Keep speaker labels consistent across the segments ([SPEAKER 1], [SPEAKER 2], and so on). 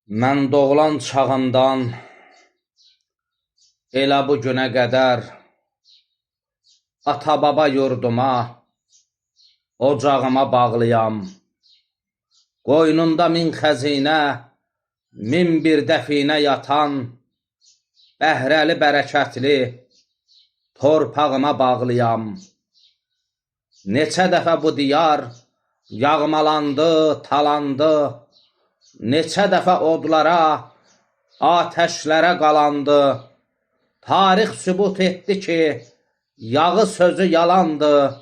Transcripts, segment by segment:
[SPEAKER 1] Mən doğulan çağımdan elə bu günə qədər ata-baba yurduma, ocağıma bağlıyam. Qoynunda min xəzinə, min bir dəfinə yatan bəhrəli, bərəkətli torpağıma bağlıyam. Neçə dəfə bu diyar yağmalandı, talandı, neçə dəfə odlara, atəşlərə qalandı. Tarix sübut etdi ki, yağı sözü yalandı.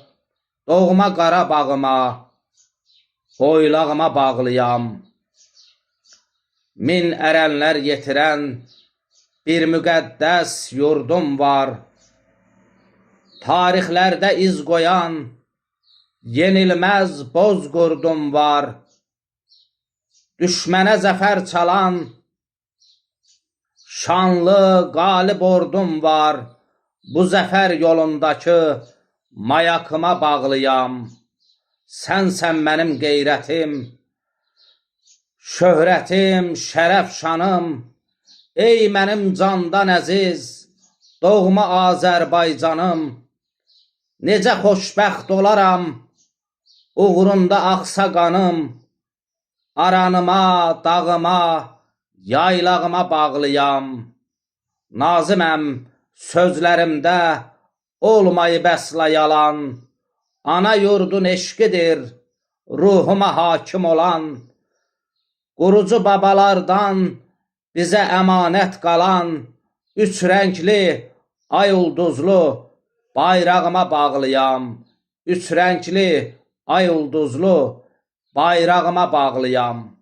[SPEAKER 1] Doğma Qarabağıma, oylağıma bağlıyam. Min ərənlər yetirən bir müqəddəs yurdum var. Tarixlərdə iz qoyan yenilməz boz qurdum var. Düşmənə zəfər çalan şanlı qalib ordum var. Bu zəfər yolundakı mayakıma bağlıyam. Sənsən mənim qeyrətim, şöhrətim, şərəf şanım. Ey mənim candan əziz, doğma Azərbaycanım. Necə xoşbəxt olaram, uğrunda axsa qanım. Aranıma, dağıma, yaylağıma bağlıyam. Naziməm sözlərimdə olmayıb əsla yalan. Ana yurdun eşqidir ruhuma hakim olan. Qurucu babalardan bizə əmanət qalan üç rəngli, ay ulduzlu bayrağıma bağlıyam. Üç rəngli, ay ulduzlu bayrağıma bağlıyam.